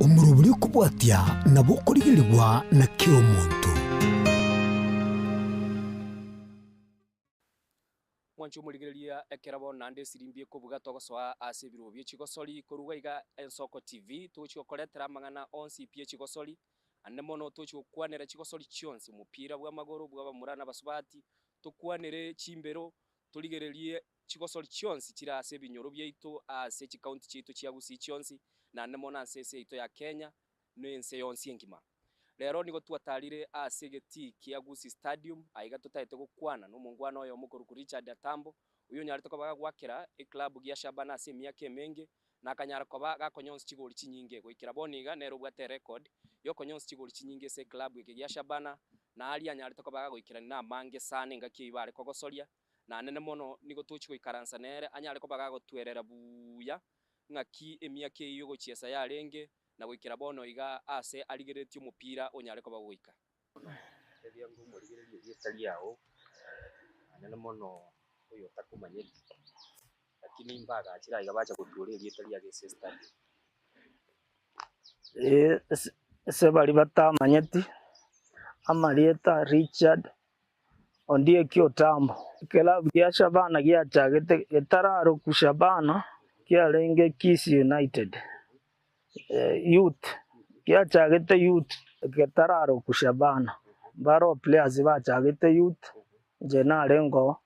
Omorobori okobwatia nabo okorigerigwa na kera omonto. Mwanche omorigereria ekero bono naende esirimbi ekobuga togosoa ase ebirogo bie chigosori korwa iga Ensoko TV togochia gokoretera amang'ana onsi pi echigosori ande mono togochia gokwanera chigosori chionsi omopira bw'amagoro bw'abamura na abasubati tokwanere chimbero torigererie chigosori chionsi chire ase ebinyoro biaito ase chikaunti chiaito chia Gusii chionsi naende mono ase ense yaito ya Kenya na ense yonsi engima. Rero nigo twatarire ase egetii kia Gusii Stadium aiga totaete gokwana nomongwana oyomo okorokwa Richard Atambo, oyio onyarete koba gagoakera eclub gia Shabana ase emiaka emenge na akanyara koba gakonyonsi chigori chinyinge goikera bono iga nere obwate erecord yokonyonsi chigori chinyinge ase eclub eke gia Shabana na aria anyarete koba gagoikerania namange sana engaki eyio bare kogosoria na nene mono nigo tochi goikaransa nere anyare koba gagotwerera buya ng'aki emiaka eyio yogochiesa yarenge na goikera bono iga aase arigereretie omopira onyare koba goika. Tebia ng'a omorigererie erieta riao, anene mono oyo otakomanyeti, lakini mbagachire aiga bacha gotuora erieta riago ase estadium. Ee, ase baria batamanyeti, amarieta Richard Ondieki Otambo. Ekelabu gia Shabana giachagete getararokwa Shabana kiarenge Kisii United Youth, giachagete Youth getararokwa Shabana. Mbaro players bachagete Youth, inche narenge oo,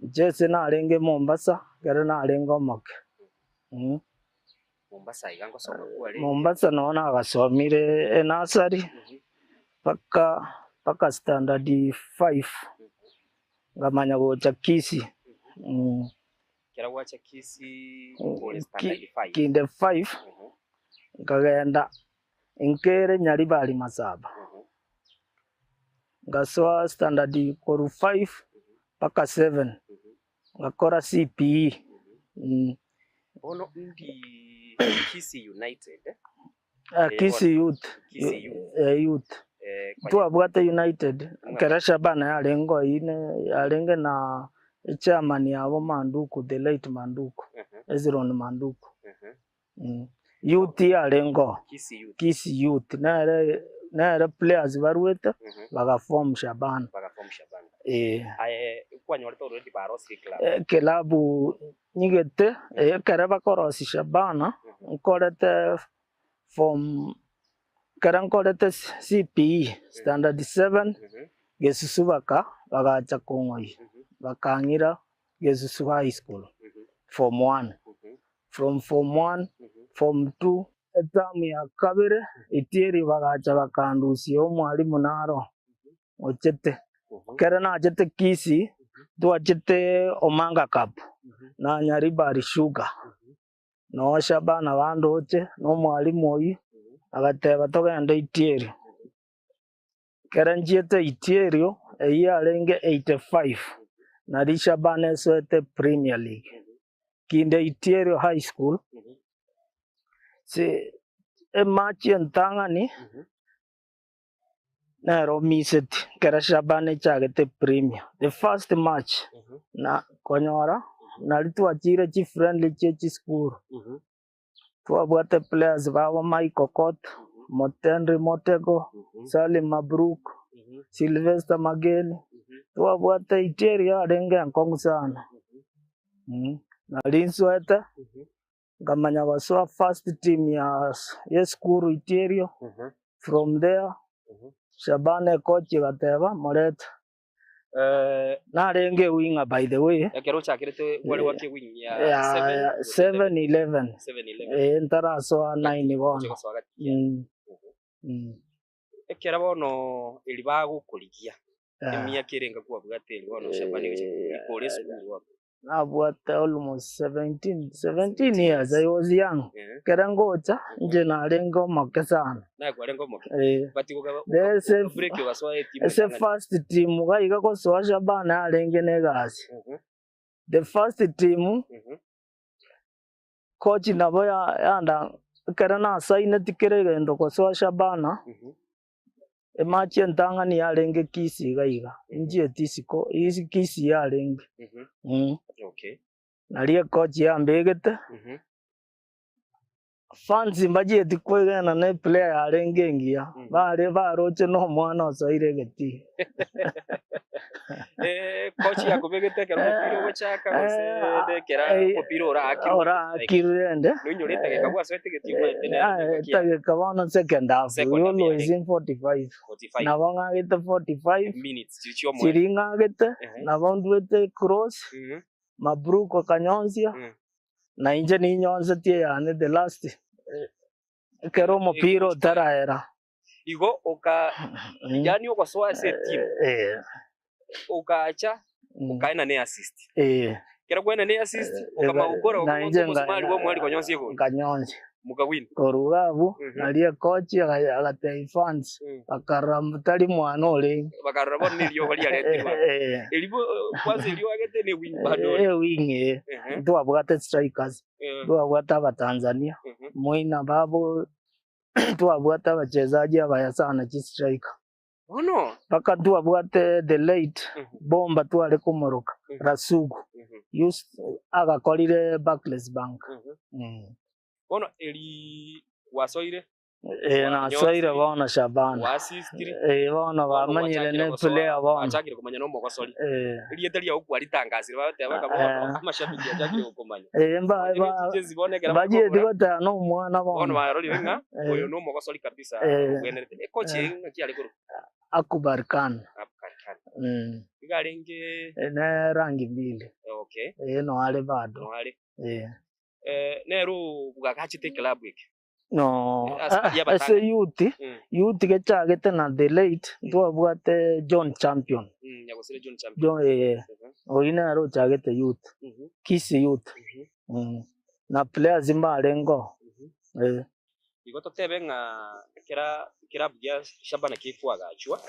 inche ase narenge Mombasa ekero narenge omoke. Mombasa iga ngosoma kwarenge. Mombasa noo nagasomire enursery mpaka mpaka standard five nkamanya gocha Kisii Ekero gwacha Kisii ore standard five. Kinde five nkagenda nkere Nyaribari Masaba ngasoa standard korwa five mpaka seven. Ngakora CPE. Bono ndi Kisii United. Ah, Kisii Youth. Kisii Youth. Eh, Youth. Eh, konya- Twabwate United ekero Shabana yarenge oine yarenge na echairman yabo Manduku the late Manduku Hezron Manduku. Youth yarenge oo, Kisii Youth. Kisii Youth nere nere players barwete bagaform Shabana. Bagaform Shabana. Eh. Aye kwanyorete already barosirie club. Ekilabu nyigete ekere bakorosia Shabana nkorete form ekere nkorete CPE standard seven Gesusu baka bagacha kong'oyia bakang'ira Gesusu High School form one. From form one, form two, Etamu ya kabere itieri bagacha bakandusia omwalimu naro ochete. Ekero nachete Kisii, twachete Omanga Cup na Nyaribari Sugar. Noo Shabana bandoche na omwalimu oyio, agateba togende Itieri. Ekero nchiete Itierio, eyio yarenge 85, nario Shabana esoete Premier League. Kinde Itierio High School, ase ematch entang'ani nero omiseti ekero Shabana echagete Premier, the first match na konyora nario twachire chifriendly chie chisukuru. Twabwate players babo Mike Okoth, Motendri Motego, Salim Mabruk, Sylvester Mageni, twabwate Itieri yarenge enkong'u sana. Nari nsoete, nkamanya gosoa first team ya esukuru Itierio, from there, Shabana ecoach egateba morete. Narenge ewing'a by the way. Ekero ochakerete kware gwake ewing ya Ya 7 7 11 7 11 eh ntarasoa 9 bono. Oche gosoa gati. Mm. Mm. Ekero bono eri bagokorigia Eh. emiaka ere enga kwabwate eri bono Shabani gocha kore esukuru bono. Nabwate almost 17, 17 years, I was young. Eh. Ekero ngocha, inche narenge omoke sana. Naye kwarenge omoke. Eh. But oka- The oka- ase- break ogasoa etimu Ase entang'ani. first team iga iga gosoa Shabana yarenge na egasi. Mhm, The first team, mhm, coach nabo ya- yanda ekero nasaineti kera egento gosoa Shabana, mhm. Ematch entang'ani yarenge Kisii iga iga, inchieti isiko, isi Kisii yarenge Okay. Nario ecoach yambegete, Fans mbachieti kwegena ne player yarenge engiya, bare baroche na omwana osoire egetii. Eh, coach yakobegete ekero omopira ogochaka gose ekero omopira oraakirwe Oraakirwe rende. Noinyore etageka bwasoete egetii omanyete nere engaki ya Etageka bono second half, Second we half always yarenge. in 45. 45 Nabo ng'agete 45, minutes chiri chi'omoerio. chiri ng'agete, Ehe. nabo ndwete cross, Mhm. Mabruk akanyonsia, Mm. na inche ninyonsetie eyane the last eh, ekero omopira otaraera. Igo oka Mm. yaani ogosoa ase etimu Eh, okacha mm, okaena ne assist. eh, Ekero kwaena ne assist eh, okamanya gokora na okong'onsa inche omosumari bwa omwari konyonsia egoli. nkanyonsia. Mukawin. Korwa iga abwo, Mhm. nario ekochi aga- agatebia fans, Mm. bakarora mbu tari mwana orenge. Bakarora bono neriogo riaretirwe aa. Eh, Erio bo kwanza erio oagete ne wing bado ore. eh, wing eh. Ehe. Ntwabwate strikers, Eh, ntwabwate Abatanzania, mhm. moina babo ntwabwate abachezaji abaya sana chistriker. Bono. Mpaka ntwabwate the late Mhm. Bomba tware komoroka Mhm. Rasugu Mhm. used agakorire Barclays Bank. Mhm. Mm. Bono eri gwasoire Eh, nasoire bono Shabana. Gwasistiri. Eh, bono Bono bamanyire gwachakire ne gosoa, player bono. gwachakire komanya na omogosori. Eh, Erieta riao kwaritangasire bagoteba ng'a bono Eh. amashabiki achakire gokomanya. eh, mba- Onye ba- chichezi bono ekero bachieti bakobora, goteba na omwana bono bono. barorire ng'a Eh. oyo na omogosori kabisa Eh. obwenerete. Ekochi Eh. eye ng'aki are korokwa? Akbar Khan. Akbar Khan. Mm. Iga arenge Eh, ne rangi mbili. okay, Eh, no are bado. no are. Eh. Eh, nere obwagachete eclub eke. No, Eh, ase ah, baria ase abatang'ani. youth, Mm. youth gechagete na the late, ntwabwate John Champion. Mm, Nyagosira John Champion. John, eh, Mhm, oyio nere ochagete youth, mhm, Kisii youth. mhm, Mm. Na players mbarengo. mhm. Eh, Igo totebe ng'a kera ekerabu gia Shabana kekwagachwa,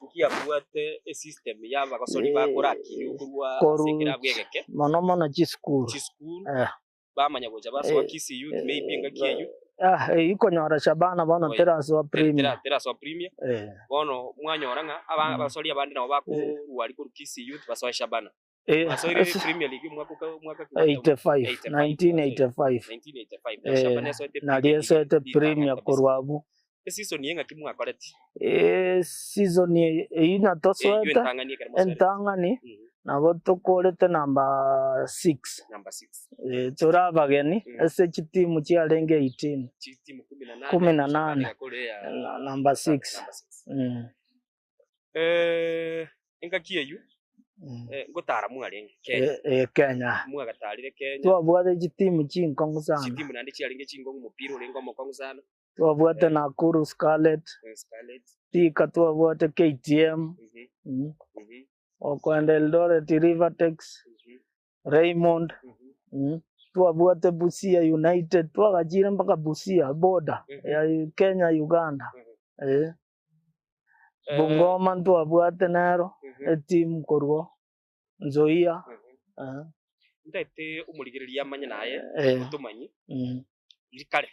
nkiabwate esystem ya abagosori Eh, bakorakiniwa korwa ase koru ekerabu egeke, mono mono chisukuru. chisukuru, Eh. bamanya gocha basoa Eh, Kisii Youth maybe engaki eyio. Ah, eyio konyora Shabana bono Oye, terasoa Premier. Tera- terasoa Premier. Eh. Bono mwanyora ng'a aba- Mm. abasori abande nabo bakorwa aria korwa Kisii Youth basoe Shabana. Eh, Basoire ase- Premier League omwaka oka- omwaka ki? 85, 85, 1985. 1985. Eh, Shabana esoete nari Premier League esoete ritang'ani Premier kabisa. korwa abwo. Eseason eye ng'aki mwakoreti? Eseason eyio Eyio natosoete, entang'ani ekero mosoerete. entang'ani, Mhm. nabo tokorete number six. Number six. Eh, tore abageni Mm. ase chitimu chiarenge 18, Chitimu kumi na nane. Kumi na Shabana nane. egakora eya na- number six. Number six. Mm. Eh, engaki eyio Mm. eh, ngotara mwarenge Kenya. Eh, eh, Kenya. Mwagatarire Kenya. Twabwate chitimu chinkong'u sana. Chitimu naende chiarenge chinkong'u omopira orenge omokong'u sana. Twabwate Nakuru Scarlet, Eh, Scarlet. Thika twabwate KTM, Mhm, mm. mhm, okoenda Eldoret Rivertex, mhm, Raymond, mhm. mm. twabwate Busia United, twagachire mpaka Busia border Mhm. ya Kenya Uganda. Mhm. Eh. Eh, Bungoma ntwabwate nero mhm, etimu korwa Nzoia. mhm. Eh. Ntaete omorigereria amanye naye Eh. otomanye Mm. riria kare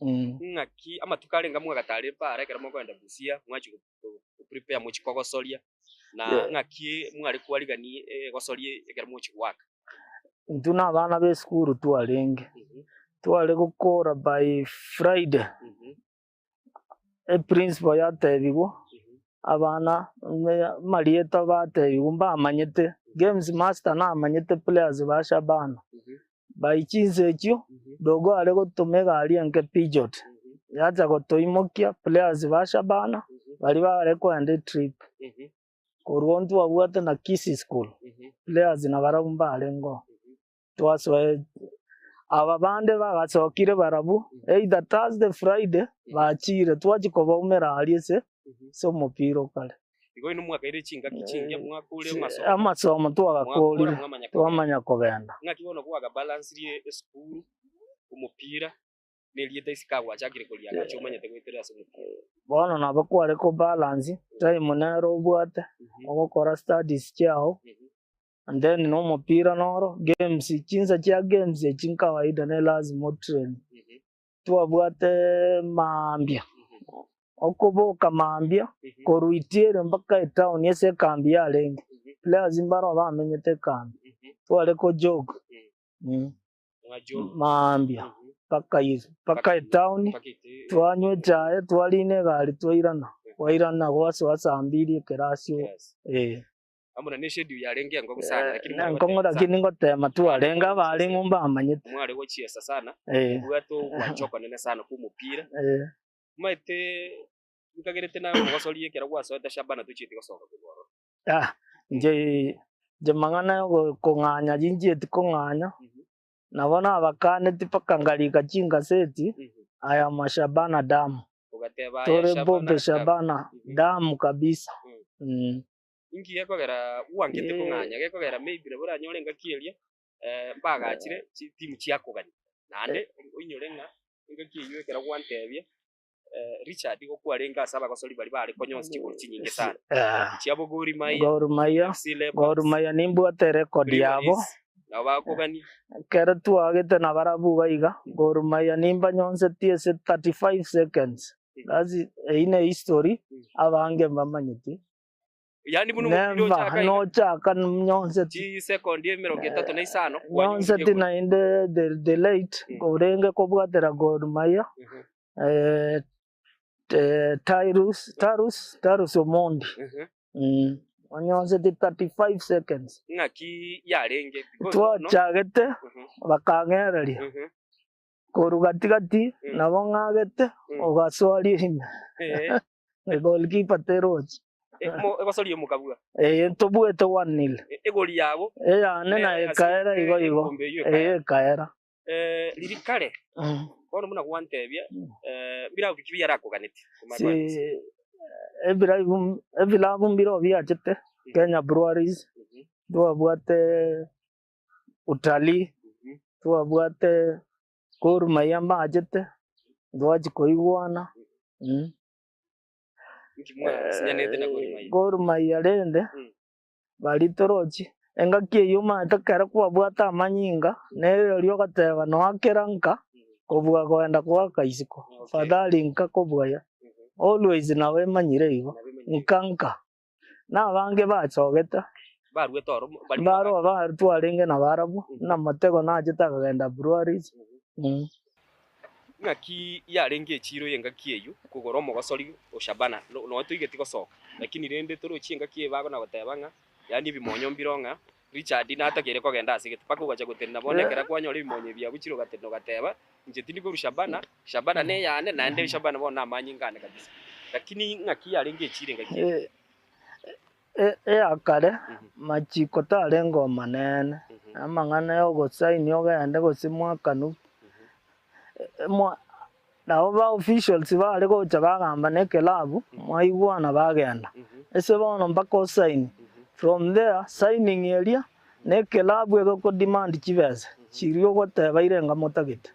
Mm. ng'aki amatuko arenge mwagatarire para ekero mokoenda Busia mwachia go prepare mochie kogosoria na Yeah. ng'aki mware kwarigani egosoria ekero mochia goaka. Intwe na abana ba esukuru twarenge, tware gokora by Friday, eprinciple yatebigwa, abana amarieta batebigwa mbamanyete, games master namanyete players ba Shabana, by chinsa echio, dogo are gotoma egari enke Peugeot, yacha gotoimokia players ba Shabana, baria bare kogenda etrip. Korwa ntwabwate na Kisii School, players nabarabwo mbarenge oo. Twasoe aba bande bagasokire barabwo either Thursday, Friday bachire twachia kobaumera aria ase ase omopira okare. Igo inwe mwakaire chingaki chingiya mwakure amasomo. Amasomo Mwakora twagakorire mwamanya kogenda. twamanya kogenda. Ng'aki bono kwagabalansirie esukuru, omopira, na erieta isiko agwachakire koriagacha omanyete goetera ase omopira. Bono nabo kware kobalance time nere obwate ogokora studies chiago and then na omopira noro games chinsa chia games echi nkawaida ne lazima otrain. Twabwate maambia, okoboka maambia korwa Itiere mpaka etown ase ekambi yarenge, players mbaro bamenyete ekambi, tware kojog maambia. Mpaka is mpaka etown, twanywa echae, twarina egari twairana, kwairana gwasoa saa mbiri ekerasi oo eh. Amo na neschedule yarenge engogu sana lakini mware Enkong'u gotema sana. lakini ngotema twarenge abarimu mbamanyete. Mware gochiesa sana, Eh. obwate ogwancha okonene sana kwa omopira. Eh. Omanyete nkagerete naye omogosoria ekero gwasoete Shabana tochieti gosoka korwa ororo. Ah, inche inche mang'ana ya kong'anya chinchieti kong'anya. Nabo nabakaneti mpaka nkarika chingaseti, Aya mashabana damu. Ogateba aya Tore Shabana bobe damu. Shabana damu kabisa. Mm. Inki gekogera gwankete kong'anya? Gekogera maybe nabo oranyore engaki eria mbagachire chitimu chiakogania. Naende oinyore ng'a engaki eyio ekero gwantebia Richard igo kwarenge ase abagosori baria bare konyonsi chigori chinyinge sana. Chiabo Gor Mahia, Gor Mahia, FC Leopards, Gor Mahia nimbwate erekodi yabo. Breweries, nabo bakogania. Ekero twagete nabarabwo iga iga, Gor Mahia nimbanyonsetie ase 35 seconds. That's eyio ne history abange mbamanyeti. Yaani buna omopira Never, ochaka iga, nochaka nyonseti. chisekondi emerongo etato na isano, kwanyora Nyonseti egoli. naende the, the late Mm. orenge kobwatera Gor Mahia Mhm, eh, eh, Tyrus, Tarus, Tarus Omondi. mhm. Mm. Onyonseti 35 seconds. Ng'aki yarenge because bono Twachagete Mhm, bakang'ereria mhm, korwa gatigati Mm. nabo ng'agete Mm. ogasoaria ime Eh, egoalkeeper terochi. emo- egosoria omokabua Eye ntobuete 1-0. E- egori yabo Eyane nere naye ase ekaera igo igo. ekombe eyio Eye ekaera. ekaera. Eh, riria kare Mm. bono buna gwantebia Mm. eh, mbirabu ki biarakoganetie Si ebiraibu ebilabu mbiro biachete Kenya Breweries, twabwate Utalii, twabwate Gor Mahia mbachete, ntwachia koigwana mm. Inki mwasinyanete na Gor Mahia? Gor Mahia rende Mm. baria torochi, engaki eyio omanyete ekero kwabwate amanyinga, nere oria ogoteba noakera nka kobua kogenda goaka isiko, Okay. afadhali nka kobua ya. Always nabo emanyire igo, Nabo emanyire. nka nka. Na abange bachogete, Baruete oro bari mbaroo ba twarenge nabarabwo, buna Motego nachete akagenda Breweries, mm. Ng'aki yarenge echiiro y'engaki eyio kogora omogosori o Shabana, nonya toigeti gosoka, lakini rende torochie engaki eye bagona goteba ng'a yaani ebimonyo mbiro ng'a Richard natakeire kogenda ase gete mpaka ogacha gotenena bono ekero kwanyora ebimonyo ebi abuchire ogatenena ogateba inche tindi korwa Shabana, Shabana neyane naende Shabana bono namanyinga ane kabisa. Lakini ng'aki yarenge echiiro engaki eyio? Eya kare machiko tarenge omanene, amang'ana ya ogosaini ogende gose mwakanwe, nabo ba officials bare gocha bagamba na ekilabu mwaigwana bagenda. Ase bono mpaka osaini, from there signing eria na ekilabu egoko demand chibesa chiria ogoteba irenga motagete,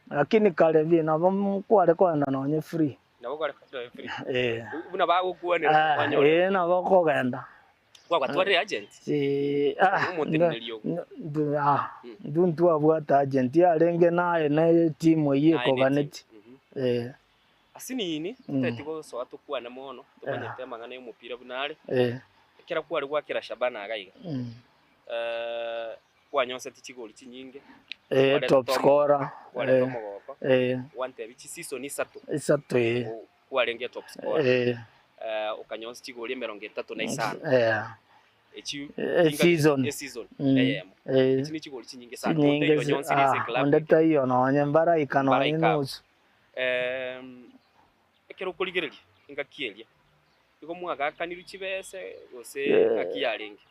lakini kare nabo kware kogenda nonye free. Nabo kware kodoa free. Eh. Buna bagokwanera Ah, kwanyora. eh, nabo okogenda. Kwagatwarire agent? Si, ah, Omoteneneri ogo. ndu- ah, ndu ntwabwate agent yarenge naye na etimu eyio Naye ne ekoganeti. team. Mhm. Eh, Ase nini Mm. toteti gosoa tokwane mono tomanyete amang'ana y'omopira buna are. eh, Ekero kware gwakera Shabana iga iga. mm. Eh, kwanyonseti chigori chinyinge. Eh, Kwareta top omo- scorer. Kwareta Eh, omogoko. eh, Gwantebia chiseason isato. isato eh. o- kwarenge top scorer. Eh, Eh, okanyonsi chigori emerongo etato na isano. eh, Echi eh, season. e season Mm. eyemo. Eh, Echi ni chigori chinyinge sana. chinyinge Onde zi- onyonsire ase ah, club. onde taiyo nonye mbaraika nonye Mbaraika. nusu. Em, ekero okorigereria engaki eria, igo mwagakanirwe chibese gose Eh. ng'aki yarenge?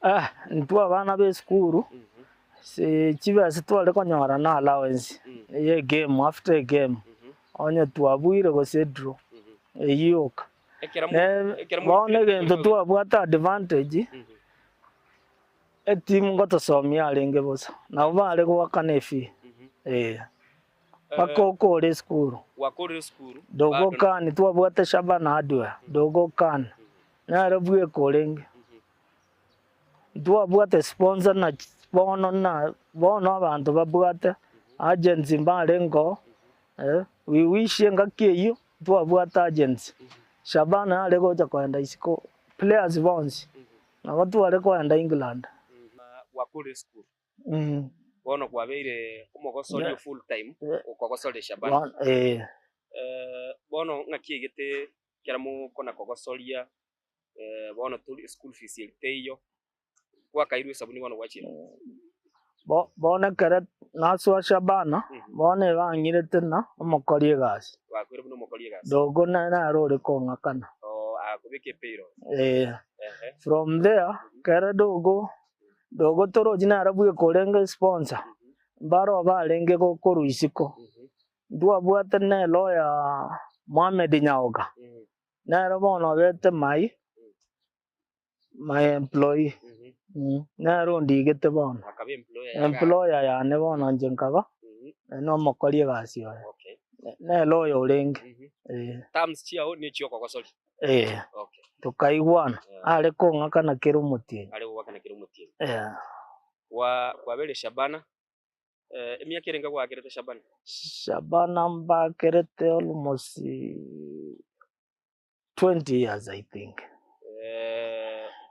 Ah, intwe abana ba esukuru, Mhm, si chibesa tware konyora na allowance ye game after a game, mhm, onye twabuire gose edraw, eyio yoka. Ekero mo- Ne ekero bono moikire- egento twabwate advantage, Mhm, etimu ngotosomia arenge bosa, nabo bare goakana efee, mhm. eh, Eh, mpaka okore esukuru. Gwakorire esukuru, Dogo bado- Khan, twabwate Shabana Hardware, Dogo Khan, nere bweka orenge. Ntwabwate sponsor na bono na bono abanto babwate agents mbarengeo, eh, we wish engaki eyio ntwabwate agents. Shabana nare gocha kogenda isiko, players bonsi, nabo tware kogenda England. Gwakorire esukuru. Bono kwabeire omogosori o full time, okogosoria Shabana. Bono eh. Bono ng'aki egete ekero mokona kogosoria, bono tori school fees eri teiyo, gwakairwe esabuni bono gwachire? Bo- Bono ekero nasoa Shabana, bono ebang'irete na omokori egasi. Gwakoire buna omokori egasi? Dogo nere naro ore kong'akana. Oo, agakobeka epayroll. Eh. Ehe. From there, kere dogo, dogo torochi nere bweka orenge sponsor, mbaro barenge gokorwa isiko. Ntwabwate ne lawyer Mohamed Nyaoga, nere bono obete my my employee, nere ondigete bono, employer yane bono inche nkaba nomokori egasi oye, ne lawyer orenge eh. Terms chiao nechiokogosoria. Eh, Okay. tokaigwana, are kong'akana kera omotienyi. Are gogwakana kera omotienyi. Eh. Kwa kwabeire Shabana, Emiaka erenge gwakerete Shabana? Shabana mbakerete almost 20 years I think.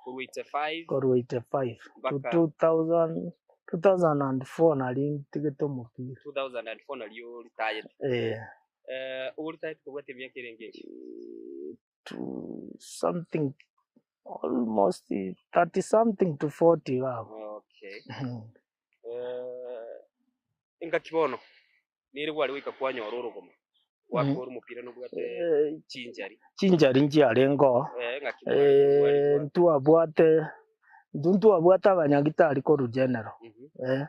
Korwa 85 Korwa 85 to Mpaka- 2000, 2004 nari ntigete omopira. 2004 nario ritayete. Eh, Obo ritayete kobwate emiaka erenge eye? To something almost 30 something to 40 iga abwo. Okay. Engaki bono nere gware goika kwanyora orogoma, gwakora omopira nobwate chinchari. Chinchari nchiarenge oo, Eh, ng'aki mware mware kwa- ntwabwate intwe ntwabwate abanyagitari korwa general, Mhm. eh,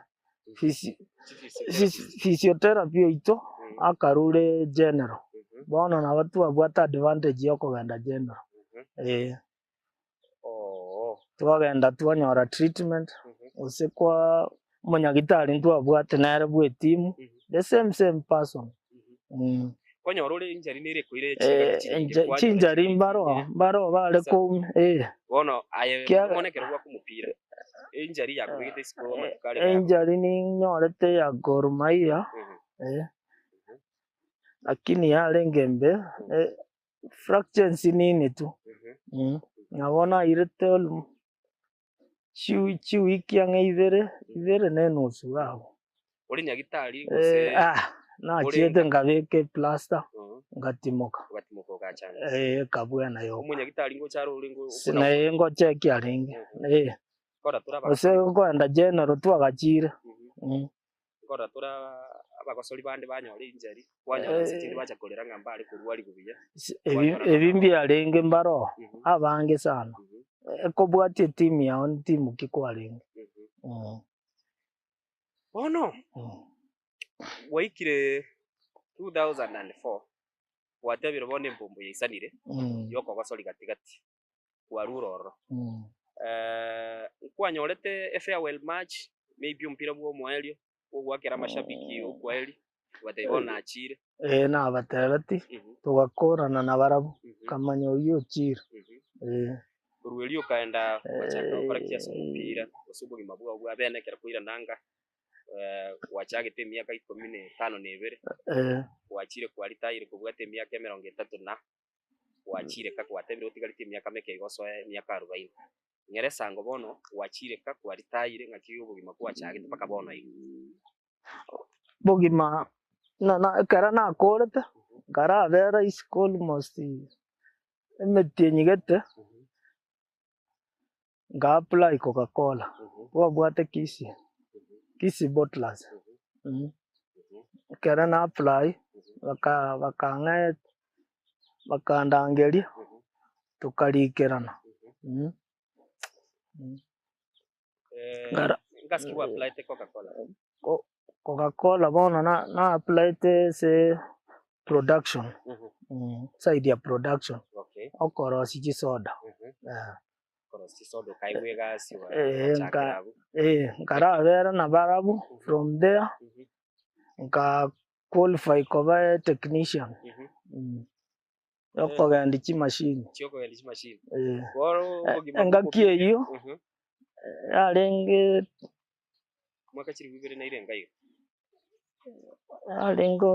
physio- Chifisi- physiotherapy oito akarure general, Mhm. bono nabo twabwate advantage ya okogenda general, Mhm. eh. Oo. Twagenda twanyora treatment, Mhm. gose kwa omonyagitari ntwabwate nere bwa etimu, Mhm. the same same person. Mhm. Mm. Konyora ore injury nere ekoire Eh, chingaki chinyinge, kwanyora chinjari chinyinge. mbaro, mbaro bare Sa- koumia, eh. Bono aye Kia- omone ekero gwaka omopira, injury yakobegete isiko amatuko are gako. Injury ninyorete ya Gor Mahia, Mhm. eh, lakini yarenge embe, eh, Fracture nsinini tu, nabo nairete chiwiki ang'e ibere, ibere na enusu iga abwo. Ore nyagitari gose Ah, nachiete nkabeka eplaster Mhm. ngatimoka, ogatimoka ogachanda? eh, ekabwena yoka. Omonyagitari ngocha are orenge Si naye ngocheki arenge, eh, Kora tore aba gose nkoenda general twagachire. Mhm. Nkorora tore abagosori bande banyora injury, kwanyora ase chinde bacha korera ng'a mbare korwarigwa buya. Ebi ebi mbiarenge mbaroo abange sana, ekobwatia etimu yao ni timu ki kwarenge. Bono gwaikire 2004 gwatebire bono embombo yaisanire yokogosori gati gati kwarure ororo. Nkwanyorete efarewell match maybe omopira bwa omoerio, bwogoakera amashabiki okwaeri, obatebia bono nachire. Ee nabatebetie, togakorana nabarabwo, nkamanya oyio ochire. Ee. Korwa erio okaenda ogachaka gokora ki ase omopira, gose obogima bwao bwa bene ekero kwairana anga, gwachagete emiaka ikomi na etano na ebere, gwachire kwaritayire kobwate emiaka emerongo etato na. gwachire ka gwatebire otigaretie emiaka meke iga osoe emiaka arubaini. Ng'era esango bono gwachire ka kwaritayire ng'aki obogima gwachagete mpaka bono iga. Bogima na na ekero nakorete, nkarabera isiko almost emetienyi gete, nka apply Coca-Cola, twabwate Kisii, Kisii Bottlers, Ekero na apply, baka bakang'a bakandangeria, tokarikerana, Ngara- Ngasi ki gwa-applyete Coca-Cola? Ko- Coca-Cola bono na na applyete ase production, side ya production, Okay. okorosia chisoda, Okorosia chisoda okaigwa egasi Eh, ogachakera nka- abwo. eh, nkarabera nabarabwo from there, nka qualify koba etechnician, yokogendia chimashini. Chiokogendia chimashini. Eh. Bono obogima Engaki eyio yarenge Mwaka chilifu ibere na irenga iga. Yarenge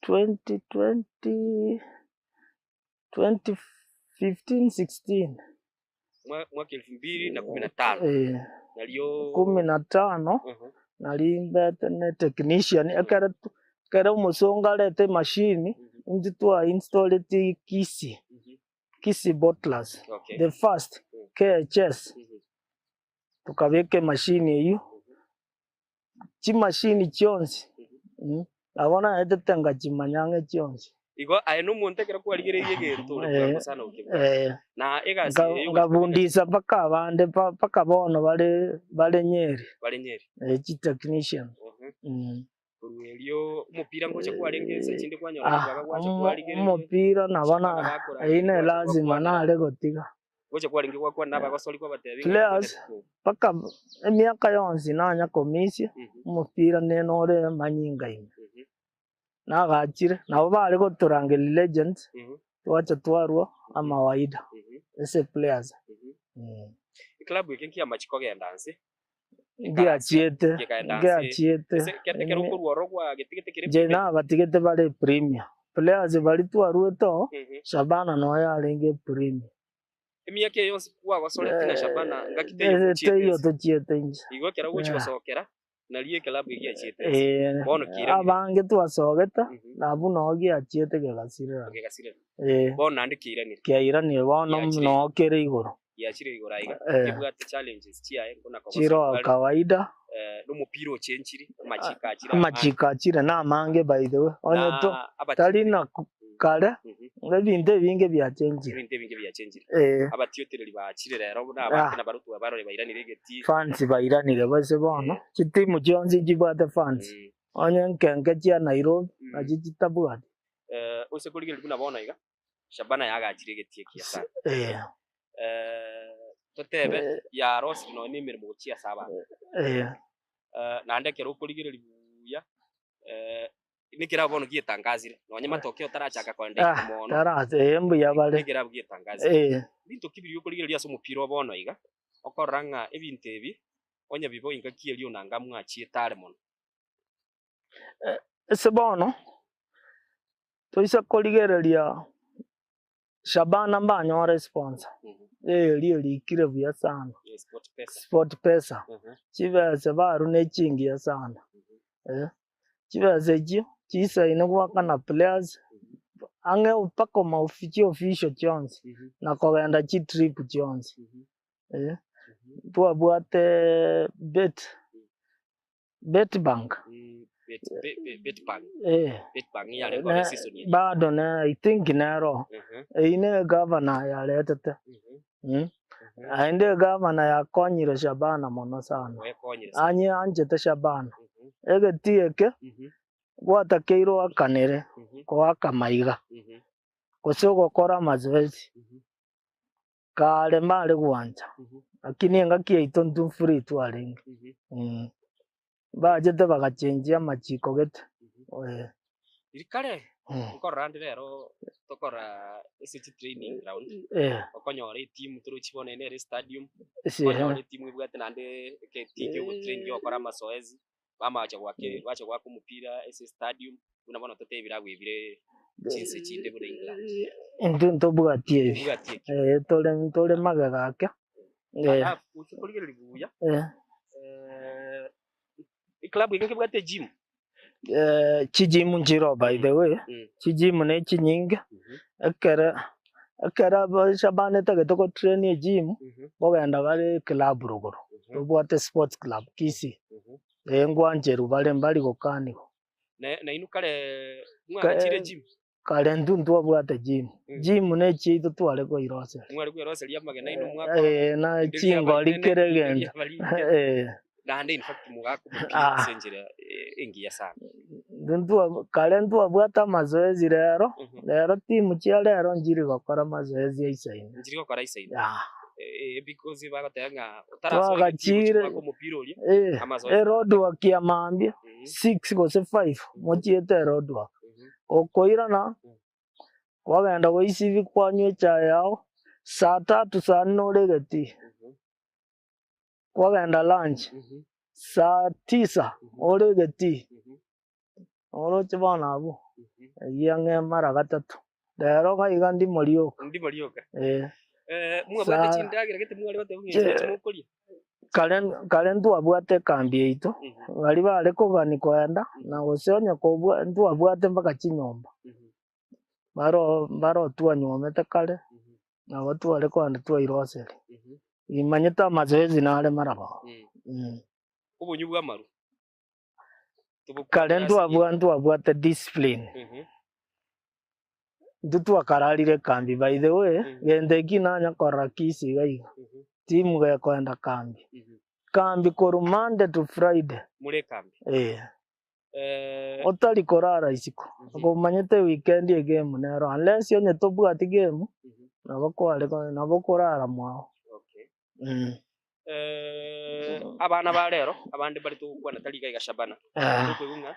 2020, 2015, 16. Mwaka elfu mbili na kumi na tano. Eh. Nario Kumi na tano. Nari mbete ne technician, ekero ekero omosongo arete emachine, intwe twa installeti Kisii, Kisii Bottlers, Okay. the first KHS, tokabeka emachine eywo, chimachine chionsi, nabo naetete nkachimanya ang'e chionsi. Igo aye nomonto ekero kwarigereirie egento ore Eh, bwango sana gokebwata. Eh, Na egasi nka- eye yogochia nkabundisa mpaka abande pa- mpaka bono bare bare Nyeri, bare Nyeri. eh, chitechnician. Mhm. Mm. Korwa erio omopira ngocha kwarenge ense chinde kwanyora Ah, ribaga gwacha omo- kwarigereria. omopira nabo na Abana bakora eyio ne gwacha lazima gwakwanera. nare gotiga. Gocha kwarenge gwakwana na abagosori kwabatebia ng'a Players mpaka emiaka yonsi nanya komisia, Mhm. omopira nene ore amanyinga ime. Mhm. Nagachire, nabo bare gotorangeria legends, Mhm. twacha twarwa amawaida Mhm. ase players. Mhm. Mm. Eklabu eke nkiamachi kogenda nse. Ngiachiete, Gekagenda nse. ngiachiete. Ase ekero ekero okorwa ororo gwagetigete kere Inche premier. nabatigete bare premier. Players baria twaruete oo, Mhm. Shabana noyo arenge premier. Emiaka eye yonsi kwagosoreti na Shabana ngaki teiyo Eh, tochiete teiyo ense. tochiete inche. Igo ekero ogochi Yeah. gosokera, nario ekelabu eria giachiete ense. Eh, Bono kiiranire. abange twasogete Mhm. nabwo noo giachiete gegasirera. Gegasirera. Eh, Bono naende kiairanire. kiairanire bono Giachire. noo kere igoro. Giachire igoro aiga. Eh. Kebwate challenges chiaye buna Chiro kogosora kare. kawaida. Eh, nomopira ochenchiri, amachiko achire amange. Amachiko achire namange by the way. Onye to Na abati tari na kare, Mhm. ebinto ebinge biachenchire. Ebinto ebinge biachenchire. Eh. Abatiotereri bachire rero buna abanto Ah. nabarotwe barore bairanire egetii. Fans bairanire bose bono, chitimu chionsi nchibwate fans. Onye nkenke chia Nairobi, nachi chitabwati. Eh, ose korigereria buna bono iga, Shabana yagachire egetii ekiya sana. Eh. Eh, totebe Eh. yarosire nonya na emeremo gochia ase abanto. Eh. Eh, naende ekero okorigereria buya, eh, nekerabu bono gietangazire, nonye matokeo tarachaka koenda Ah, igoro mono, tarase, eh, mbuya bare. nekerabu gietangazire. Eh. Binto ki biria okorigereria ase omopira o bono iga, okorora ng'a ebinto ebi, onye bibo engaki eria onanga mwachiete are mono. Ase bono, toise korigereria Shabana mbanyore sponsor, eria erikire buya sana, SportPesa, chibesa barwa ne chingiya sana, chibesa echio chisaine goakana players, ang'e mpaka omaofi chiofficial chionsi, na kogenda chitrip chionsi, twabwate bet. Betbank. Eh. Ne- bado ne I think nero eyio ne egavana yaretete mm. Naende egavana yakonyire Shabana mono sana anye anchete Shabana egetii eke gwatakeire oakanere koaka maiga gose ogokora amazoezi kare mbare gwancha lakini engaki yaito intwe free twarenge mm. Mbachete bagachenjia amachiko gete eh. Riria kare Mm. nkorora ande rero tokora ase chitraining ground, Eh. okonyora etimu torochi bono ere stadium, Ase okonyora etimu ebwate naende egetii kia ogotrain kia ogokora amazoezi, bamacha goaka bacha goaka omopira ase estadium, buna bono totebe ebirabu ebi bire chinse chinde buna England. Intwe ntobwati ebi. Tobwati ekio. Eh, tore ntore magega ake. Eh. Alafu gochia korigereria buya, Eh. eh, eclub eke nkebwate egym. Eh, chigym nchiroo by the way, Mm. chigym ne chinyinge, ekere ekero abashabani etagete gotrain egym, nkogenda bare eclub rogoro, tobwate sports club Kisii, eh nkwancherwa bare mbari gokanigwa. Na nainwe kare mwagachire gym? Kare intwe ntwabwate gym, gym ne echiaito tware koiroseria. Mware kweroseria amagena aino mwakora? Eh, na chingori kera egento. Eh. Naende in fact mogaka omopira Ah. ase enchera engiya sana. Intwe ntwa kare ntwabwate amazoezi rero, rero timu chia rero nchiri gokora mazoezi aisaine. Nchiri gokora aisaine. Yah. Eh, because bagoteba ng'a otarasoa egetimu Twagachire gochia goaka omopira oria, eh, amazoezi. eroadwork ya mambia six gose five mochiete eroadwork. Okoirana kwagenda goisibi kwanywa echae yao, saa tatu saa nne ore egetii, kwagenda lunch, saa tisa ore egetii, oroche bono abwo, eyio ang'e mara gatato. Rero iga iga ndimo rioka. Ndimo rioka. Eh. Eh, mwabwate Saa chindagera gete mware goteba ng'a echi nachi mokoria? Kare kare ntwabwate ekambi yaito, baria bare kogani koenda, na gose onye kobua ntwabwate mpaka chinyomba, baro mbaro twanyuomete kare, nabo tware kogenda twairoseria. Nimanyete amazoezi nare marabao. Obonywa bwa amaru. Kare ntwabwa ntwabwate discipline. Intwe twakararire ekambi by the way, gento eki nanya korora Kisii iga iga, timu gekoenda kambi, kambi korwa Monday to Friday, More ekambi. eh, otari korara isiko, okomanyete weekend egame nero unless onye tobwati game, nabo kware nabo okorara mwao. Okay. Abana ba rero, abande mbare togokwana tari iga iga Shabana, tokoigwa ng'a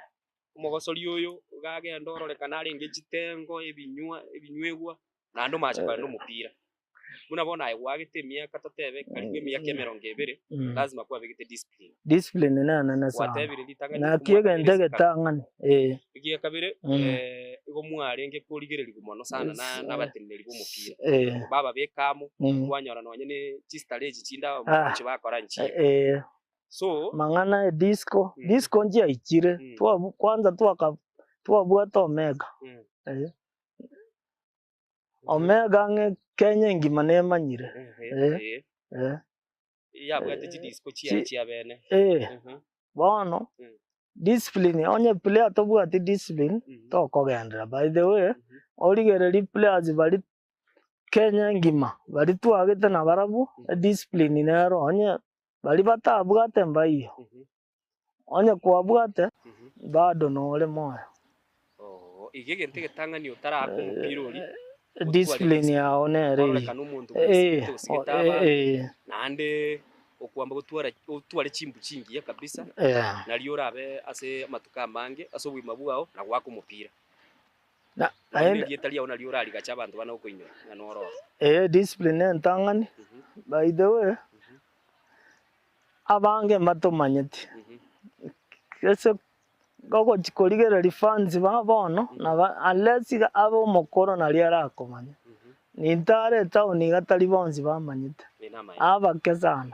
Omogosori oyo iga agenda ororekana arenge chitengo, ebinywa, ebinywegwa, naende omache kogenda omopira. Buna bono aye gwagete emiaka totebe karibu emiaka emerongo ebere, lazima kwabegete discipline. Discipline nenene sana. Gwatebire ritang'ani Naki omwaka egento kabere ase kare. egetang'ani, eh. Egia kabere, igo mwarenge korigererigwa mono sana na nabateneneri b'omopira. Bababeka amo, kwanyora nonye ne chistare echi chinde aba chibakora nchiya. So. Mang'ana e disco, disco nchiaichire, twabu kwanza twaka twabwate Omega, eh. Omega ang'e Kenya engima nemanyire, eh, eh. Yabwate chidisco chiaye chia bene. Eh, bono discipline onye player tobwati discipline tokogenderera. By the way, origererie players baria Kenya engima baria twagete nabarabwo, ediscipline nero onye Baria batabwate mbaiyo, onye kwabwate, bado nore moyo. Oo, iga egento egetang'ani otarake omopira oria, otware Discipline yao nere eyio. Kororekana omonto bwesigete Eh, osigete eh, abanto, eh, naende okwamba gotwara otware chimbu chingiya kabisa, eh. nario orabe ase amatuko amange ase obogima bwao na goaka omopira. Na- Naende naende erieta riao nario orarigache abanto bane gokoinyora ng'a noro oro. eh, discipline entang'ani, by the way, Abange mbatomanyeti, ase ogochia korigereria fans ba bono naba unless iga abe omokoro naria arakomanya. Nintare etown iga tari bonsi bamanyete, abake sana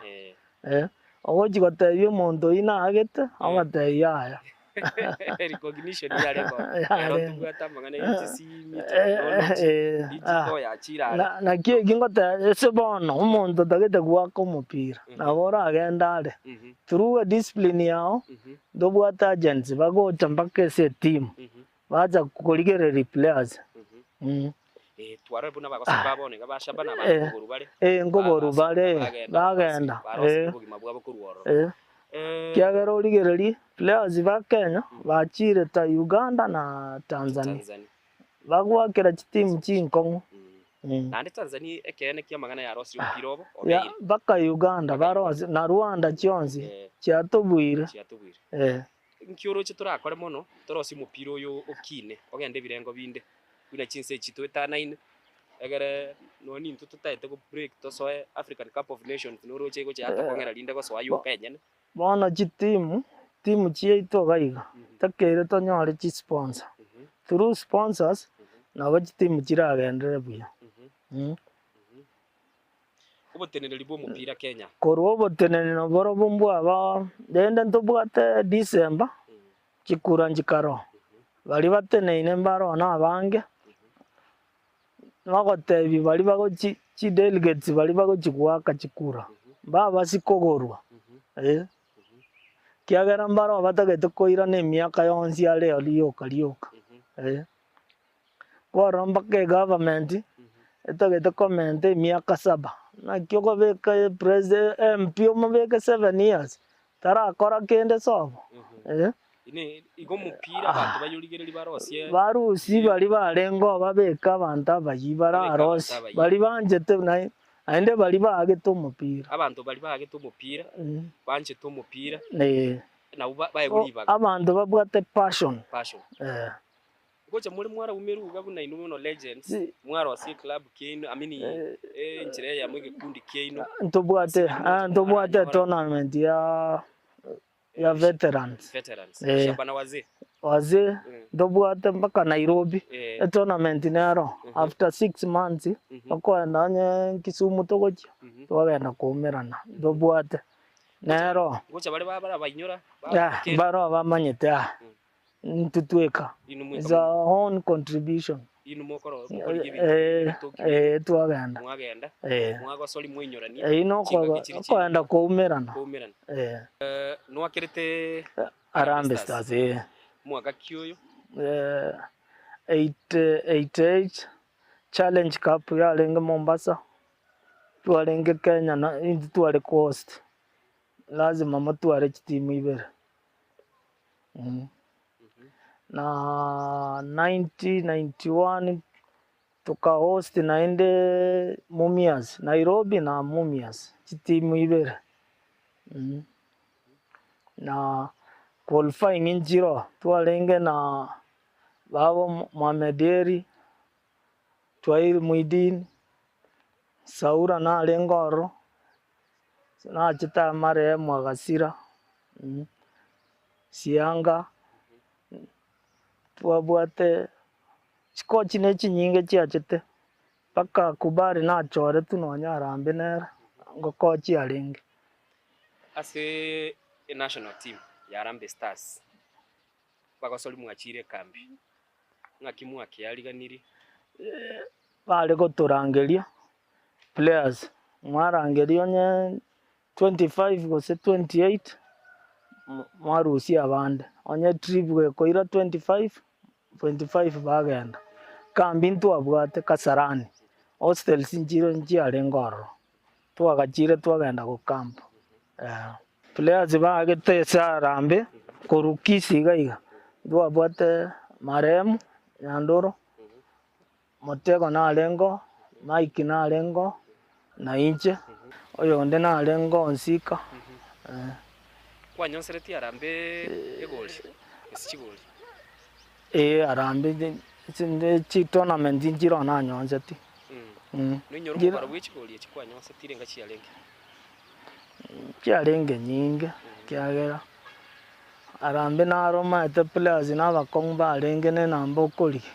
eh, ogochia gotebia omonto oyio naagete, ogotebia yaya. Recognition yarenge oo. Yarenge. Ero tobwate amang'ana ye chisimi, technology, Eh, digital yachire are. Na- naki eki ngoteba ase bono omonto otagete goaka omopira nabo oragende are Mhm, through ediscipline yao mhm, ntobwate agents bagocha mpaka ase etimu mhm, bacha korigereria players mhm. mm. Eh, twarora buna abagosori ba bono iga ba Shabana abande Eh, nkoboru bare. eh, nkoboru Ba- bare bagenda bagenda barosirie eh, obogima bwabo korwa ororo. eh. Eh, Ekiagera origererie players ba Kenya bachire ta Uganda na Tanzania Tanzania. bagoakera chitimu chinkong'u Mm. mm. Naende Tanzania ekeene ki'amang'ana yarosirie omopira obo Ya obeire. mpaka Uganda barosie na Rwanda chionsi Eh, chiatobuire chiatobuire. eh. Nki oroche torakore mono torosie omopira oyo okine ogende ebirengo binde buna chinse echi toetanaine egere nonya nintwe totaete go break tosoe African Cup of Nations noroche egocha yatokong'era rinde gosoa yoka enyene. Bono chitimu, timu chiaito iga iga, takeire tonyore chisponsor. Through sponsors, nabo chitimu chiragenderere buya. Oboteneneri bw'omopira Kenya. Korwa oboteneneri naborobwo mbwaba, rende ntobwate December, chikura nchikaroo. Baria bateneine mbaroo nabange, bagotebia baria bagochi chidelegates baria bagochi goaka chikura, mbabasi kogorwa eh, ekiagera mbaroo batagete koirana emiaka yonsi are rioka rioka eh. Kwarora mpaka egovernment, etagete komenta emiaka saba, naki okobeka epresi MP omobeke seven years, tarakora kende sobo eh. Inee, igo omopira abanto bayorigereria barosie. Barusie baria barenge oo babeke abanto abayia bararosie, abayia. baria banchete naye naende baria baagete omopira. Abanto baria baagete omopira, banchete omopira, Eh. nabwo ba- baegwe ribaga. Abanto babwate passion. Passion. Eh. Gocha more mwaraumerwe iga buna inwe bono legends, mwarosie eclub kiaino, I mean enchera eyemo egekundi kiaino. Ntobwate, ntobwate etournament ya ya veterans. Veterans. Eh. Shabana wazee. Wazee Mm. ntobwate mpaka Nairobi Eh. etournament nero after 6 months Mhm. okoenda onye Kisumu togochia Mhm. twagenda koumerana ntobwate. Nero. Gocha bare barabainyora, Yeah, mbaro bamanyete ah. Intwe tweka. Inwe mweka It's our own contribution. Inwe mokoro mokorigia ebinto Eh, bitoki eh, twagenda. mwagenda Eh. mwagosori mwainyorania Eyio no chingaki chiri chiri okoenda koumerana. koumerana. Eh. Nwakerete Harambee Stars eh. Mwaka ki oyo? Eh, 88 Challenge Cup yarenge Mombasa, twarenge Kenya na intwe tware coast, lazima motware chitimu ibere. Na 1991 toka host naende Mumias, Nairobi na Mumias, chitimu ibere. Na qualifying nchiro twarenge na babo Mohamed Eri, Twair Muideen, Saura narenge ororo, nachete amarehemu agasira, Sianga, twabwate chikochi ne chinyinge chiachete, mpaka Kubali nachoretwe nonya Harambee nere, ngokochi arenge. Ase enational team ya Harambee Stars, bagosori mwachire ekambi, ng'aki mwakeariganirie? Bare gotorangeria players, mwarangeria onye 25 gose 28 mwarusia abande, onye trip gekoira 25, 25 bagenda. Kambi ntwabwate Kasarani, hostels nchire nchiarenge ororo, twagachire twagenda gocamp eh. Players baagete ase Harambee korwa Kisii iga iga, ntwabwate marehemu Nyandoro, Motego narenge oo, Mike narenge oo, na inche, oyonde narenge oo Nsika, eh. Kwanyonseretie Harambee egori gose chigori? Ee Harambee ne chitournament nchire oo nanyonsetie. Noinyore omobaro bwe chigori echi kwanyonsetire enga chiarenge? Chiarenge nyinge ekiagera Harambee naro omanyete players na abakong'u barenge na enamba okorigia,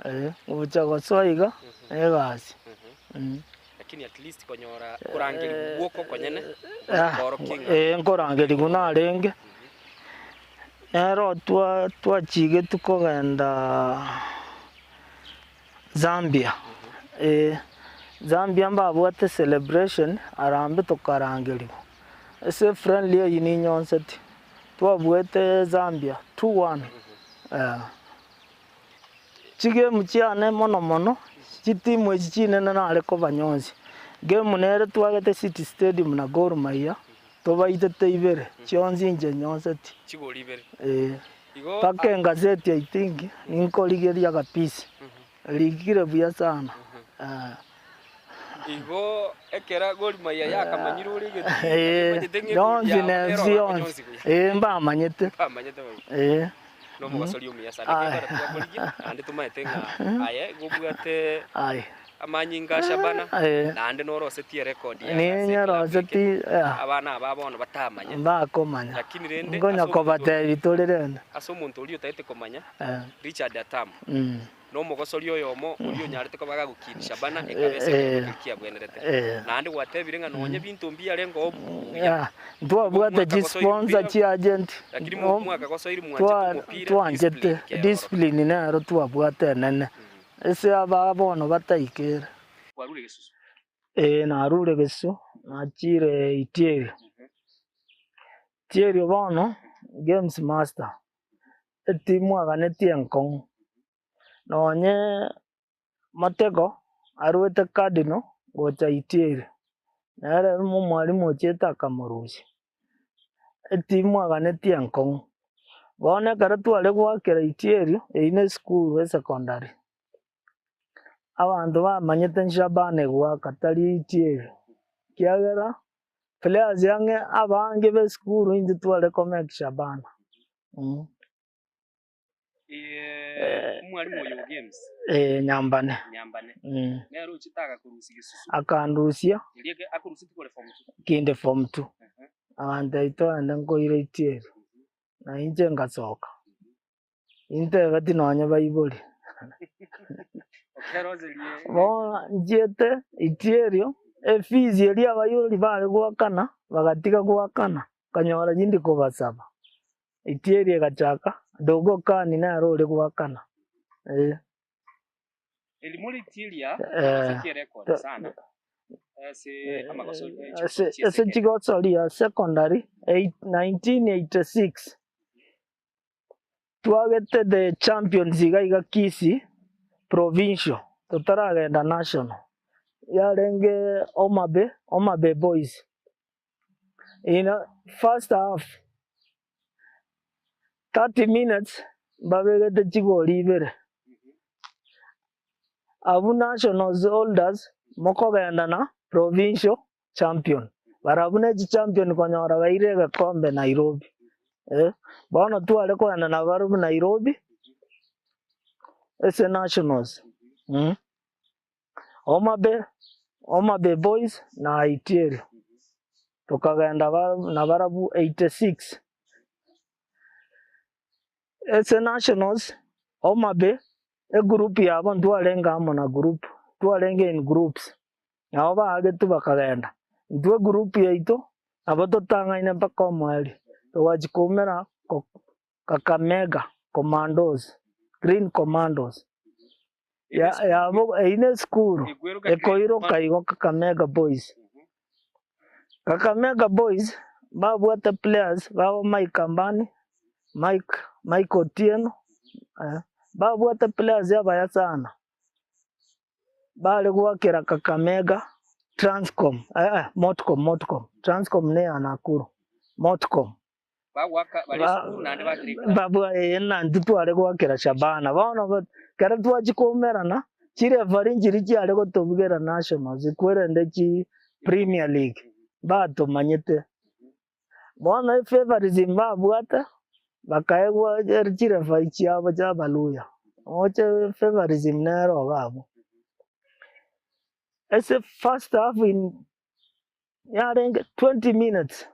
eh, gocha gosoa iga na egasi. Lakini at least konyora korangerigwa gwoka okonyene koorokia ng'a. Ee nkorangerigwa narenge, nero twa twachigetwe kogenda Zambia, ee Zambia mbabwate celebration arambe tokarangerigwa, ase efriendly eyio ninyonseti, twabuete Zambia 2-1 eh. Chigame chiane mono mono, chitimu echi chinene nare kobanyonsia, game nere twagete City Stadium na Gor Mahia, tobaitete ibere, chionsi inche nyonseti. Chigori ibere. Ee. Igo Mpaka engazeti I think ninkorigeria kabisa, erikire buya sana. Eh. Igo ekera Gor Mahia yakamanyire ore egetii, Ee, bamanyete ng'a egori yonsi yabo na nero FC yonsi. bakonyonsi buya. Ee, mbamanyete. Bamanyete boigo. Ee. Nomogosori omuya sana Aye. ekiagera twakorigia naende tomaete ng'a aye igo obwate Aye. amanyinga a Shabana Ee. naende norosetie erecord yaye ase eklabu Ninyeroseti eke yeah. abana aba bono batamanya Mbakomanya. lakini rende Nkonya ase omonto kobatebi tore rende. ase omonto oria otaete komanya Eh. Richard Atamu Mm. Nomogosori oyomo oria onyarete koba agagokina Shabana ekaba ase Eh. ekerogo keria kiabwenerete. Eh. Naende gwatebire ng'a nonye binto mbiarenge oo buya. Yeah. Ntwabwate Mwaka gosoire chisponsor mpira, chi agent. lakini mo- mwaka gosoire mwanchete Twa- omopira, twanchete discipline keroro. discipline nero twabwate enene. Ase aba bono bataikere. Kwarure gesusu. Ee narure gesusu, nachire Itieri. Itieri bono, games master, etimu aganetie enkong'u. Nonye Motego arwete Cardinal gocha Itieri, nere omwalimu ochiete akamorusia, etimu aganetie enkong'u. Bono ekero tware goakera Itieri, eyio ne esukuru esecondary, abanto bamanyete Shabana egoaka tari Itieri, ekiagera players ang'e abange ba esukuru intwe tware komake Shabana. Omwalimu oyo o games Eh, Nyambane. Nyambane Mm. nere ochete agakorusia gesusu Akandusia erio eke akorusia tikore form two. kinde form two. Agantebia togende nkoire itieri. Na inche ngasoka. Intebeti nonye baibori. Okeroserie Bono nchiete itieri, efees eria abaibori bare goakana. Bagatiga goakana, nkanyora tindi kobasaba. Itieri egachaka, Dogo Kani nere ore goakana, eh. Eri more itiria Eh, ase chierekodi sana ase amagoso ase ase chigosori ya secondary 1986 twagete the champions iga iga Kisii provincial totaragenda national yarenge Homa Bay, Homa Bay boys in first half 30 minutes mbabegete chigori ibere Abwo nationals holders mokogenda na provincial champion. Barabwo ne chichampion konyora baire egekombe Nairobi. Eh, bono tware kogenda nabarabwo Nairobi ase nationals. Mm. Homa Bay, Homa Bay Boys na Aitieri. Tokagenda nabarabwo 86. Ase Nationals, Homa Bay, egroup yabo ntwarenge amo na group, twarenge in groups, nabo baagetwe bakagenda. Intwe egroup yaito, nabo totang'aine mpaka omoerio, togachia koumera Kakamega Commandos, Green Commandos, yabo eyio ne esukuru ekoiroka igo Kakamega Boys. Kakamega Boys mbabwate players babo Mike Ambani, Mike Mike Otieno, mbabwate players abaya sana, bare goakera Kakamega Transcom, Motcom Motcom, Transcom neya Nakuru, Motcom. Babua ee na intwe tware goakera Shabana. Bono ekero twachia koumerana, chireferee nchiria chiare gotobugera nationals kwerende chi premier league, mbatomanyete. Bono efavorism babwate, bakaegwa chireferee chiabo chia abaluhya. Oche favorism nere iga abwo. Ase first half in yarenge 20 minutes.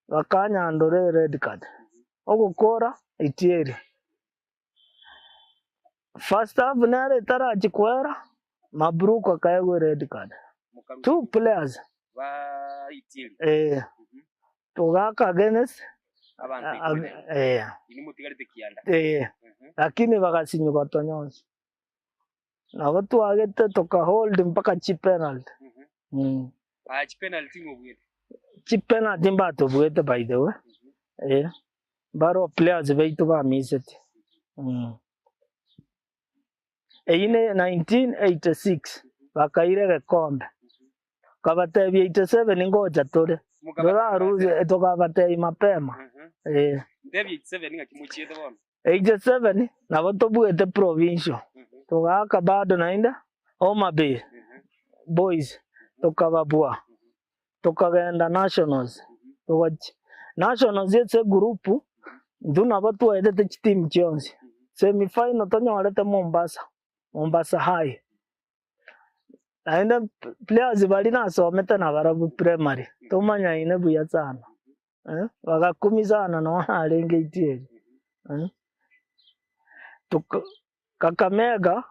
Bakanyandora ered card, ogokora itieri. First half nere etarachia koera, Mabruk akaegwa ered card. Two players eh, togaka against eh, eh, lakini bagasinywa tonyonsi. Nabo twagete tokahold mpaka chipenalty. Mm. Chipenalty mbatobuete by the way. Eh. Mbaro players baito bamisete. Mm. Eyio ne 1986 bakaira egekombe. Nkabatebia 87 ngocha tore. Torarusie tokabatebia mapema. Eh. 87 nabo tobuete provincial, togaaka bado naende Homa Bay Boys tokababua, tokagenda nationals, togachia nationals ase egroup intwe nabo twaetete chiteam chionsi, semi final tonyorete Mombasa, Mombasa High. Naende players baria nasomete nabarabwo primary, tomanyaine buya sana, bagakumia sana nonye narenge itieri, toka Kakamega,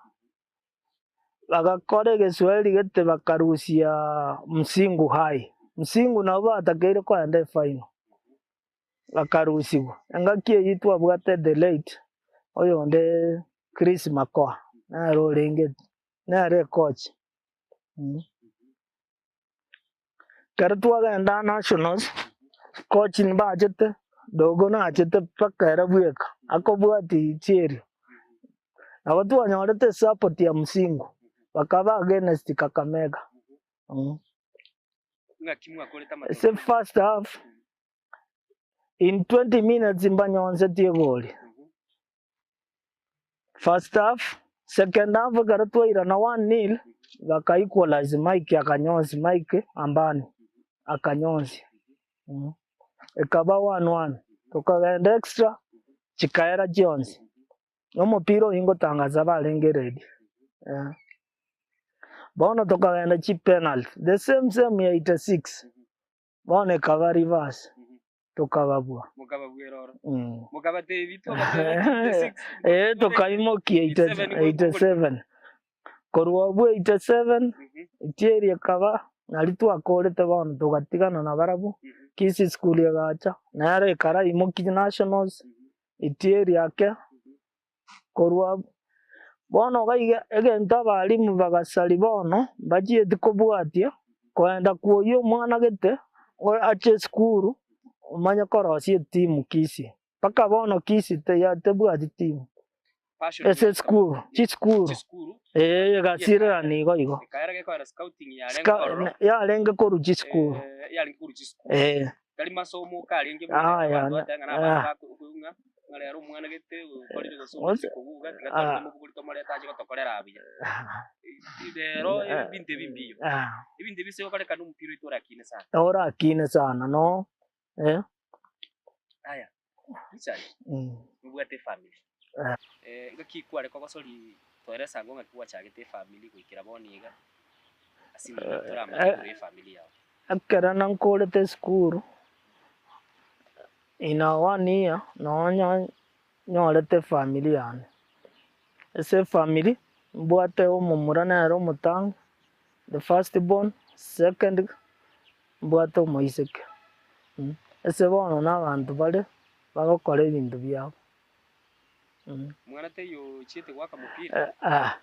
bagakora egeswahili gete bakarusia Msingu High, Msingu nabo batakeire kogenda efinal, bakarusigwa. Engaki eyio twabwate the late oyonde Chris Makoha, nere orenge nere ecoach. Ekero twagenda nationals, coach mbachete, dogo nachete mpaka ere bweka, akobwatia chieri. Nabo twanyorete esupport ya Musingu, bakaba against Kakamega. Ase first half, in 20 minutes mbanyonsetie egori. First half, second half ekero twairana one nil, baka equalize Mike akanyonsi Mike Ambani akanyonsi ekaba one one, tokagenda extra chikaera chionsi, na omopira oyio ngotangaza barenge ready eh. Bono tokagenda chipenalty, the same same ya 86. Bono ekaba reverse, tokababua. Mm. Ee, tokaimokia 87. Korwa obwo 87, itieri ekaba nari twakorete bono togatigana nabarabwo. Kisii School egacha, nere ekaraimokia nationals, Itieri ake, korwa abwo. Bono iga iga egento abalimu bagasaria bono, mbachieti kobwatia, koenda kwoyia omwana gete, ache esukuru, omanye korosia etimu Kisii. Mpaka bono Kisii teya tebwati timu. Passion Ase esukuru, chisukuru, chisukuru eh egasirerana igo igo. ekaera gekoera scouting yarenge Sika ororo yarenge korwa chisukuru, eh, yarenge korwa chisukuru eh. tari masomo karenge buna Aya, abanto na- bateba ng'a na abana ah. bakoigwa ng'a rero omwana gete okorire gose Gose- omochie kobuga tiga ah. tore tomobogori tomorete ache gotokorera buya. Rero ebinto ebi mbiyo, Ah, ebinto ebi ase gokorekana omopira oito orakine sana. orakine sana no eh. Aya, Richard, Mm. nobwate efamiri. Eh. Eh, ngaki kware kogosori twere esango ng'aki gwachagete efamiri goikera bono iga, ase nigo toramanye Eh. igoro y'efamiri yago. Ekero nankorete esukuru, in a one year noo nyo- nyorete efamiri yane. Ase efamiri, mbwate omomura nere omotang'ani, the first born, second mbwate omoiseke. Ase bono na abanto bare bagokora ebinto biabo. Omwana taiyo ochiete goaka mopira? Ah,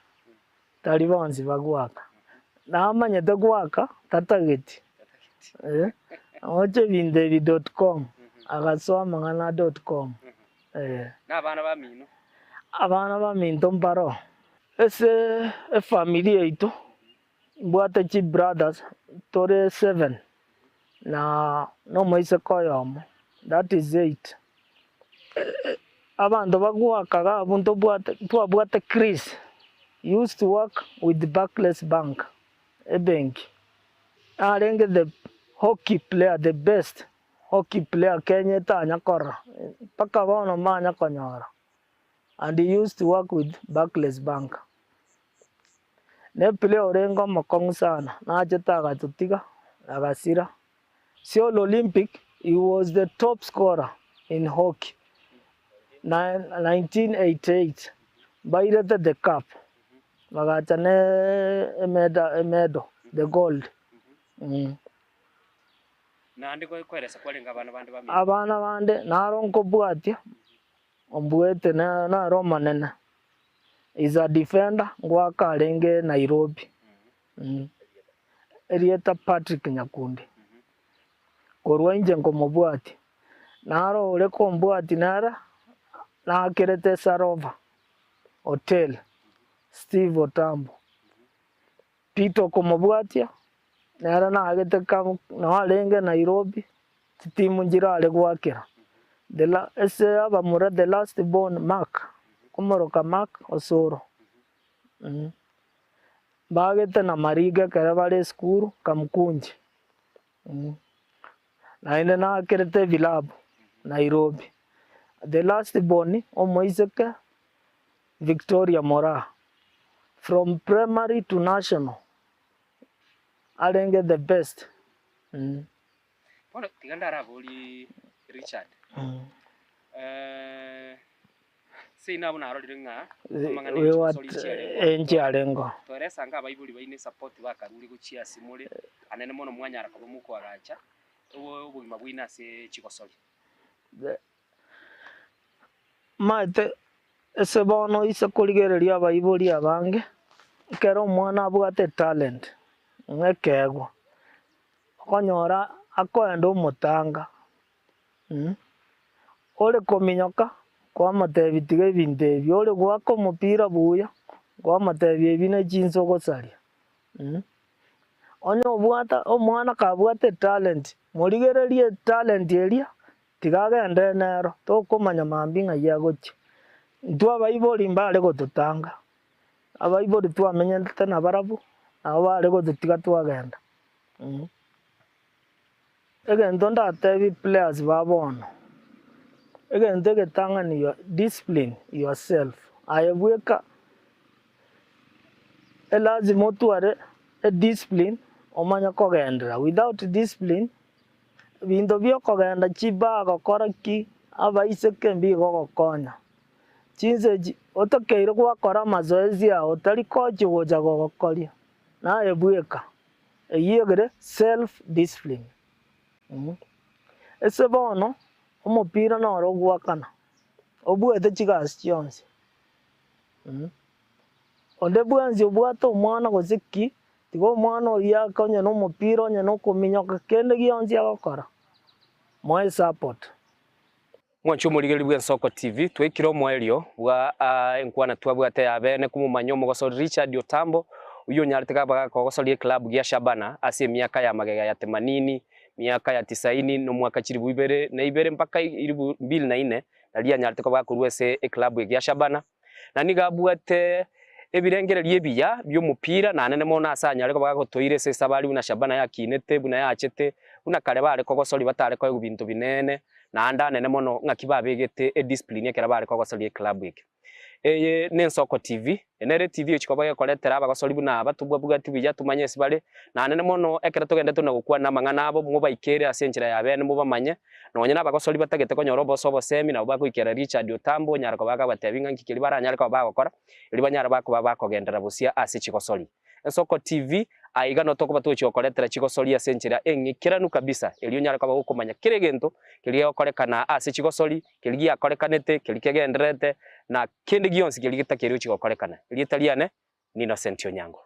tari bonsi bagoaka. Namanyete goaka tatageti. Tatageti. Oche ebinto ebi dot com, agasoa amang'ana a dot com. Eh. Na abana bamino? Abana baminto mbaro. Ase efamiri yaito, Mbwate chibrothers tore seven na nomoiseke oyomo that is eight. Abanto bagoaka iga abwo ntobwate ntwabwate Chris he used to work with Barclays bank ebenki arenge the hockey player the best hockey player Kenya etanya korora mpaka bono mbanya konyora and he used to work with Barclays bank. Ne player orenge omokong'u sana, nachete agatotiga, agasira. Seoul Olympic he was the top scorer in hockey, 1988 mbairete the cup, bagacha ne emeda emedo, the gold. Naende koeresa kwarenge abana bande bamino? Abana bande naro nkobwatia. Ombuete nere omonene, is a defender ngoaka arenge Nairobi. Erieta Patrick Nyakundi. Korwa inche nkomobwatia. Naro ore kombwatia nere nakerete Sarova Hotel, Steve Otambo. Peter okomobwatia nere nagete nao arenge Nairobi, chitimu nchirare goakera. The la ase abamura the last born Mark, komoroka Mark Osoro. Mbagete na Mariga ekero bare esukuru Kamkunji. Naende nakerete ebilabu Nairobi. The last born omoiseke Victoria Moraa, from primary to national arenge the best. Bono tiga ndaraborie Richard, eh, seino abwo narorire ng'a amang'ana We what enchigosori nchiarengeo. enchiarengo. Toeresa anga abaibori baino esapoti bakarure gochia ase more, anene mono mwanyara koba mokoagacha obogima bwaino ase chigosori. Omanyete ase bono ise korigereria abaibori abange, ekero omwana abwate etalent ng'a ekeegwa, okonyora akoenda omotanga ore kominyoka kwamotebia tiga ebinto ebi, ore goaka omopira buya kwamotebia ebi ne chinsa ogosaria. Onye obwate omwana kabwate etalent, morigererie etalent eria. Tiga agende nero, tokomanya mambia ng'ai agochia. Intwe abaibori mbare gototanga, abaibori twamenyete nabarabwo, nabo bare gototiga twagenda. Egento ndatebie players ba bono, egento egetang'ani your discipline yourself, aye bweka elazima otware ediscipline omanye kogenderera, without discipline. Ebinto bi'okogenda chibaa gokora ki? Abaiseke mbigogokonya. Chinsa echi otakeire gwakora amazoezi ao tari kochia gocha gogokoria, naye bweka. Eyio egere self discipline. Ase bono, omopira noro ogoakana, obuete chigasi chionsi. Onde bwensi obwate omwana gose ki, tiga omwana oyio ake onye nomopira onye nokominyoka, kende gionsi agokora, moe support. Mwanche omorigereria bw'Ensoko TV, twaikire omoerio bwa enkwana twabwate ya bene komomanya omogosori Richard Otambo, oyio onyarete kaba gakogosoria eclub gia Shabana ase emiaka ya magega ya themanini, miaka ya tisaini na omwaka chilifu ibere na ibere mpaka ilifu mbili na ine, nario anyarete koba gakorwa ase eclub eke ya Shabana. Na nigo abwate ebirengererio ebiya bi'omopira, na anene mono ase anyare koba gagotoira ase esabari buna Shabana yakinete, buna yachete, buna kare bare kogosoria batare koegwa binto binene, naende anene mono ng'aki babegete ediscipline ekero bare kogosoria eclub eke. Eye n'Ensoko TV, nere etv egochia koba gekoretera abagosori buna aba tobwabwati buya tomanye ase bare, na anene mono ekero togendete na gokwana amang'ana abo mobaikere ase enchera ya bene mobamanye, Nonya nabagosori batagete konyora obosa obosemi nabo bagoikera Richard Otambo onyare koba akabatebia ng'a nki keria baranyare koba bagokora erio banyare bakoba bakogenderera bosia ase chigosori. Ensoko TV, aiga no tokoba togochia gokoretera chigosori ase enchera eng'ikeranu kabisa erio onyare koba gokomanya kera egento keria gegokorekana ase chigosori, keria giakorekanete, keria kegendererete, na kende gionsi keria getakeire gochia gokorekana. Erieta riane n'Innocent Onyango.